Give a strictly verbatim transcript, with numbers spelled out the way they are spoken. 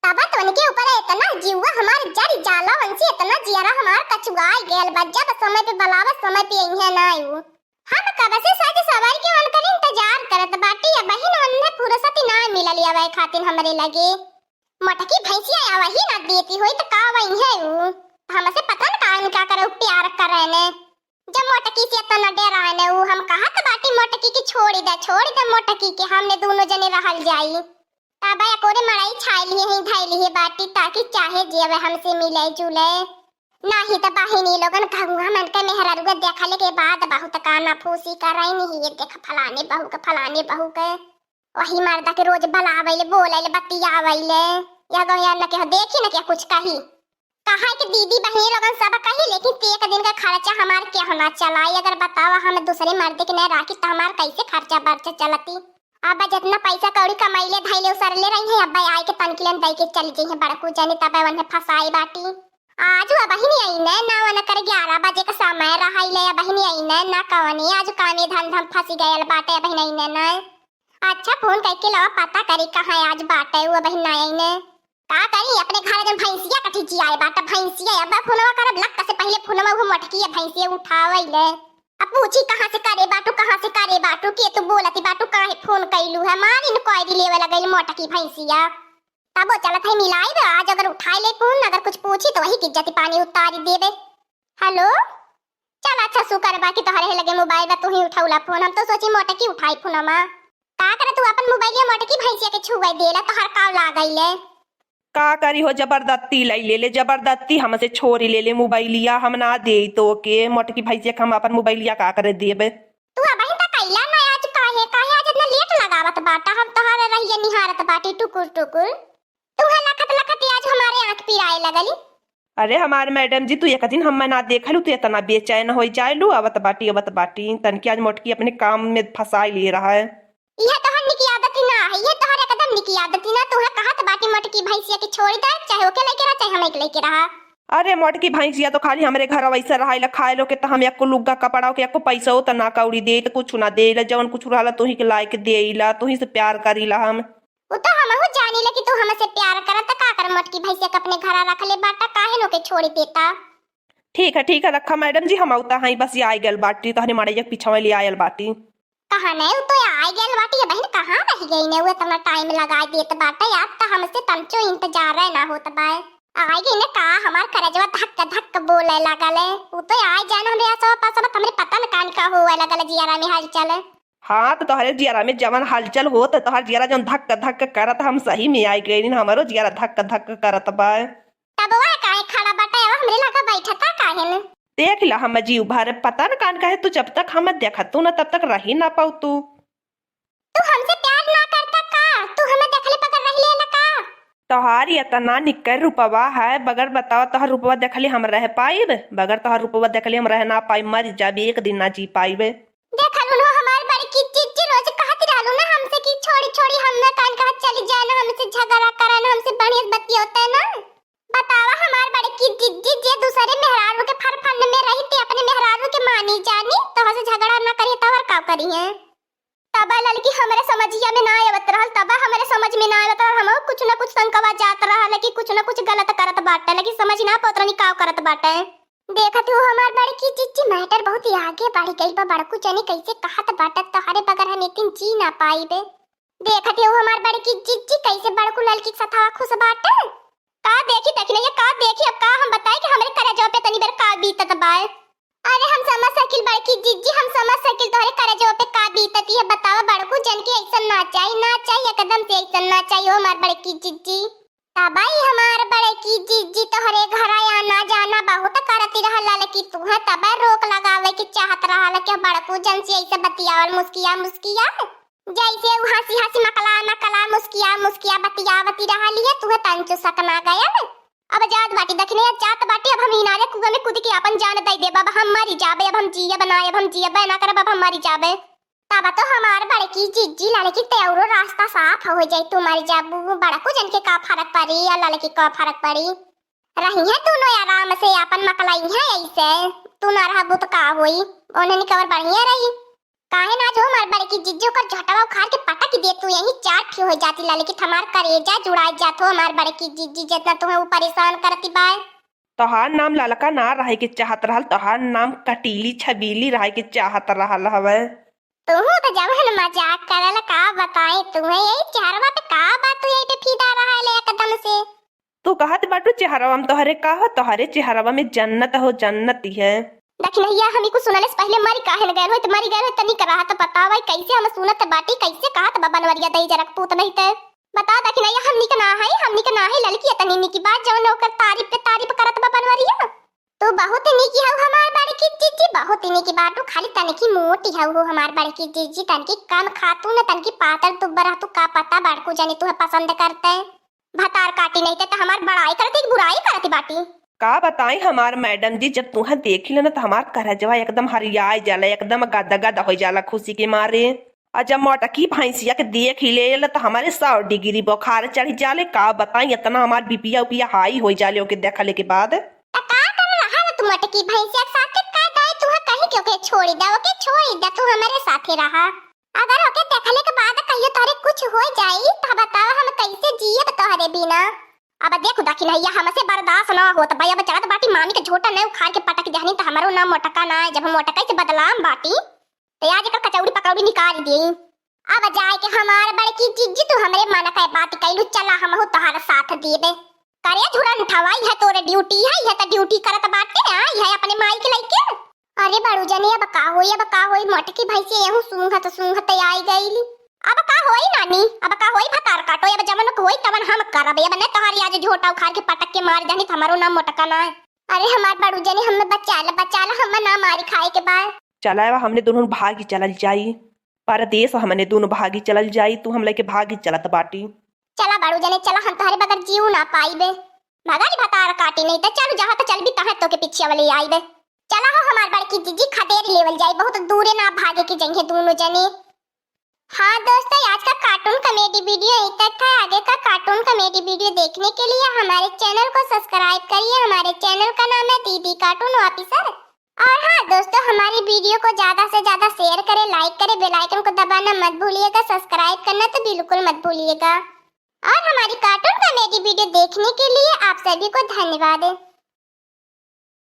तब तो उनके ऊपर इतना जीवा हमार जर जाला, उनसे इतना जियरा हमार कचुआई गयल बा। जब समय पे बुलावा, समय पे अइहे ना आयु। हम कब से सज सवर के उनकर इंतजार करत बाटी, अबहिन उन्हें फुर्सत ना मिलल आवे खातिर हमरे लगे। मोटकी भैंसिया आवही ना देती होई त का वही है ऊ? हमसे पता न का इनका करे, ऊ प्यार करे ने। जब मोटकी से इतना डराए ने ऊ, हम कहत बाटी मोटकी की छोड़ी दे, छोड़ी दे मोटकी के, हमने दोनों जने रहल जाई। तब अकोरे मड़ई छाई लिए ही, धई लिए बाटी, ताकि चाहे जे आवे हमसे मिले जुले। नाही त बहिनी लोगन कहूँ हमन के मेहररुआ देखले के बाद बहुत काना फूसी करई नहीं, ये देख फलाने बहू के, फलाने बहू के। वही मर्दा के रोज बलावैले, बोलैले, बतियावैले। या गो या न के देखी न के कुछ कही। कहा कि दीदी बहिनी लोगन सब कही, लेकिन ते एक दिन का खर्चा हमार के होना चलाई। अगर बतावा हम दूसरे मर्द के न राखी त हमार कैसे खर्चा बर्चा चलती? अब जितना पैसा कौड़ी कमाइले धैले उसरले रही है, अब आए के तनकी लेन दई के चली जइहे बड़कू जनी, तब उन्हें फंसाई बाटी। आज वो बहिनी आई न, ना उनकर ग्यारह बजे का समय रहा ले, बहिनी आई न, ना कवनी, आज कामे धंधा में फंसी गयल बाटे बहिनी आई न ना। अच्छा, फोन करके लावा, पता करी कहाँ आज बाटे, वो बहिन ना आई ने। का करी, अपने घर जन भैंसिया कठी जियाए बाटे, भैंसिया। अब फोनवा करब, लक्का से पहिले फोनवा वो मोटकी है भैंसिया उठावे ले। अब पूछी कहाँ से करे बाटू, कहाँ से करे बाटू, के तू बोलती बाटू, काहे फोन कैलू है, मारी न कोई लेवे लगल मोटकी भैंसिया। तब वो चलत है मिलाई बे, आज अगर उठाई ले फोन, अगर कुछ पूछी तो वही की इज्जत पानी उतारी देबे। हेलो, चल अच्छा शुक्र बा कि तोहरे लगे मोबाइल बा, तू ही उठौला फोन, हम तो सोची मोटकी उठाई फोनमा। का करे तू अपन मोबाइलिया मोटकी भैंसिया के छुए देला, तोहर काव लागैले? का करी हो, जबरदस्ती लई ले ले, जबरदस्ती हमसे छोरी ले ले मोबाइलिया, हम ना देई तो के मोटकी भैंसिया के हम अपन मोबाइलिया का करे देबे? तू अबहिन तक अइला ना, आज काहे, काहे आज इतना लेट लगावत बाटा? हम तोहरे रहिया निहारत बाटी टुकुर टुकुर। तू है लखत लखत आज हमारे आँख पिराए लगली। अरे हमार मैडम जी, तू एक दिन हम ना देखलू, तू इतना बेचैन हो जाए लू। आवत बाटी, आवत बाटी, तनकी आज मोटकी अपने काम में फंसाई लिए रहा है। यह तोहर निकी आदत ही ना है, यह तोहर एकदम निकी आदत ही ना। तू है कहत बाटी मोटकी भैंसिया के छोड़ी दे, चाहे ओके लेके रहा, चाहे हमें लेके रहा। अरे मोटकी भैंसिया तो खाली हमरे घर वैसे रहाइला, खाए लो के तो हम एको लुग्गा कपड़ा के एको पैसा हो तो ना कौड़ी दे, तो कुछ ना दे, जवन कुछ रहला तू ही के लाए के देइला, तू ही से प्यार करीला हम। उ तो हमहू जानी ले कि तू हमसे प्यार करत, त का कर मोटकी भैंसिया के अपने घरा रख ले बाटा, काहे नो के छोड़ी देता? ठीक है, ठीक है, रखा मैडम जी, हम औता हई, बस ये आइ गल बाटी, तोहरे मड़ैया के पिछवा ले आयल बाटी। कहा नहीं, उ तो आइ गल बाटी, ये बहिन कहाँ रह गई ने, वो इतना टाइम लगाए देत बाटे, यार, त हमसे तमचो इंतजार है ना होत बाय। आइ गई ने का, हमार करजवा धक धक बोले लागल है, उ तो आइ जान हमरे आसवा पासवा, हमरे पता न कान का होवे लागल, जियारा में हलचल। हाँ, तो तोहरे जियरा में जवन हलचल होत, तोहर जियरा जवन धक धक करत, हम सही में आइ गइनी, हमरो जियरा धक धक करत बा। तब वह काहे खड़ा बाटे, अब हमरे लगा बैठता काहे न? देख ला, हम जीव भर पता न कान काहे तू जब तक हम देखतू न तब तक रही ना पाऊ तू। तू हमसे प्यार ना करता का? तू हमें देखले बगैर रह लेला का? तोहार इतना निकर रूपवा है, बगैर बतावा तोहर रूपवा देखले हम रह पाइब? बगैर तोहर रूपवा देखले हम रह ना पाइब, मर जाबे, एक दिन ना जी पाइबे। देखलू न हमार बड़की जिज्जी रोज कहत रहलू ना हमसे कि छोड़ी छोड़ी हम ना कान कहत चली जाए ना, हमसे झगड़ा करे ना, हमसे बढ़िया से बतियोते ना। बतावा हमार बड़की जिज्जी, जे दूसरे मेहरारू के फरफन में रही ते अपने मेहरारू के मानी जानी, तोहसे झगड़ा ना करी तो और का करी है? तब ललकी हमरे समझिया में ना आवत रहल, तब हमरे समझ में ना आवत रहल, हमहू कुछ ना कुछ शंकवा जात रहल कि कुछ ना कुछ गलत करत बाटे, लेकिन समझ ना पावत रहनी का करत बाटे। देखत हो हमार बड़की जिज्जी, मैटर बहुत ही आगे बढ़ गइल बा। बड़कू जनी कैसे कहत बाटे, तोहरे बगैर हम एक दिन जी ना पाइबे। देखत हो हमार बड़की जिज्जी कैसे बड़कू ललकी के सथवा खुश बाटे। का देखी, देखी नहीं, का देखी, अब का हम बताई कि हमरे करेजवा पे तनी बेर का बीतत बा। अरे हम समझ सकिल बड़की जिज्जी, हम समझ सकिल तोहरे करेजवा पे का बीतती है। बतावा बड़कू जन के ऐसन ना चाही, ना चाही, एकदम से ऐसन ना चाही हो हमार बड़की जिज्जी। तबई हमार बड़की जिज्जी तोहरे घरा आना जाना बहुत करती रहल, लेकिन तुहे तबे रोक लगावे के चाहत रहल कि बड़कू जन से ऐसे बतियावल मुस्किया मुस्किया, जैसे उ हंसी हंसी मकला मकला मुस्किया मुस्किया बतियावती रहली है, तुहे तंचो सकना गयल। अब जात बाटी दखिने, जात बाटी, अब हम इनारे कुआं में कूद के आपन जान दे देब, अब हम मरी जाबे, अब हम जियब ना, अब हम जियबे ना करब, अब हम मरी जाबे। तब तो हमार बड़की जिज्जी ललकी ते औरो रास्ता साफ हो जाई, तू मर जाबू, बड़कू जन के का फर्क पड़ी या ललकी का फर्क पड़ी। रही है दोनों आराम से आपन मकलाई है ऐसे, तू ना रहबू तो का होई, उन्हें निकवर बढ़िया रही। काहे ना जो हमार बड़की जिज्जी ओकर झोंटवा उखार के पटक दे तू, यहीं चार ठी होइ जाती ललकी, त हमार करेजा जुड़ाइ जात हो हमार बड़की जिज्जी, जेतना तुहे उ परेसान करती बाय। तोहार नाम ललका ना रहइ के चाहत रहल, तोहार नाम कटीली छबीली रहइ के चाहत रहल हवे। तुहू त जवन मजाक करल, का बताई तुहे, यही चेहरवा पे का बा तू यही पे फिदा रहल एकदम से। तू कहत बाटू चेहरवा में तोहरे का हो, तोहरे चेहरवा में जन्नत हो, जन्नत ही है। दखिनहिया, हम ई कुछ सुनले से पहिले मरी काहे न गयल होई, त मरी गयल होई, तनी कराह त बतावा, कैसे हम सुनत बाटी, कैसे कहत बा बनवरिया दई जरक पूत नहीं ते। बता दखिनहिया, हमनी के ना है, हमनी के ना है ललकी इतनी निकी बात, जवन ओकर तारीफ पे तारीफ करत बा बनवरिया। तू बहुत निकी हऊ हमार बड़की जिज्जी, बहुत निकी बाटू, खाली तनकी मोटी हऊ हो हमार बड़की जिज्जी, तनकी कम खातू न, तनकी पातर दुब्बर रहतू, का पता बड़कू जने तुहे पसंद करते। भतार काटी नहीं ते त हमार बड़ाई करती कि बुराई करती बाटी। का बताई हमार मैडम जी, जब तुहे देखी ले ना त हमार करजवा एकदम हरियाई जाला, एकदम गदगद होइ जाला खुशी के मारे। और जब मोटकी भैंसिया के देखी ले ल त हमारे सौ डिग्री बुखार चढ़ी जाले। का बताई, इतना हमार बीपिया उपिया हाई होइ जाले ओके देखले के बाद। त का कर रहा है तू मोटकी भैंसिया के साथे? का दाई तुहे कहीं के ओके छोड़ी दा, ओके छोड़ी दा, तू हमारे साथे रहा। अगर ओके देखले के बाद कहियो तोहरे कुछ होइ जाई, त बतावा हम कैसे जियब तोहरे बिना? अब देखू दखिनहिया, हमसे बर्दाश्त ना होत बा, अब चलत बाटी मामी के झोंटा न उखार के पटक देहनी, त हमरो नाम मोटका ना है। जब हम मोटका से बदनाम बाटी, त आज एकर कचौड़ी पकौड़ी निकाल दी। अब जाए के हमार बड़की जिज्जी, तू हमरे मन के बात कैलू, चला हमहू तोहार साथ देबे। करे झुरन ठवाई है तोरे ड्यूटी है, यह त ड्यूटी करत बाटे, आ, यह अपने माई के लइके। अरे बड़ू जनी, अब का होई, अब का होई, मोटकी भैंसी यहू सूंघत सूंघत आई गईली। अब का होई नानी, अब का होई भतार काटो, अब जवन होई तवन हम करब, अब न तोहारी आज झोंटा उखार के पटक के मार जानी, त हमरो नाम मोटका ना है। अरे हमार बड़ू जनी, हमें बचा ला, बचा ला, हमें ना मारी खाए के बाद। चला अब हमने दोनों भागी चलल जाई, परदेस हमने दोनों भागी चलल जाई, तू हम लइके भागी चलत बाटी। चला बड़ू जने, चला, हम तोहरे बगैर जीऊ ना पाइबे। भगारी भतार काटी नहीं त चल, जहाँ त चलबी तहाँ तोके पीछे वाले आइबे। चला हो हमार बड़की जिज्जी, खदेर लेवल जाई, बहुत दूरे ना भागे के जइहे दोनों जने। हाँ दोस्तों, आज का कार्टून कॉमेडी वीडियो यहीं तक था। आगे का कार्टून कॉमेडी वीडियो देखने के लिए हमारे चैनल को सब्सक्राइब करिए। हमारे चैनल का नाम है दीदी कार्टून ऑफिसर। और हाँ दोस्तों, हमारी वीडियो को ज्यादा से ज्यादा शेयर करें, लाइक करें, बेल आइकन को दबाना मत भूलिएगा, सब्सक्राइब करना तो बिल्कुल मत भूलिएगा। और हमारी कार्टून कॉमेडी वीडियो देखने के लिए आप सभी को धन्यवाद।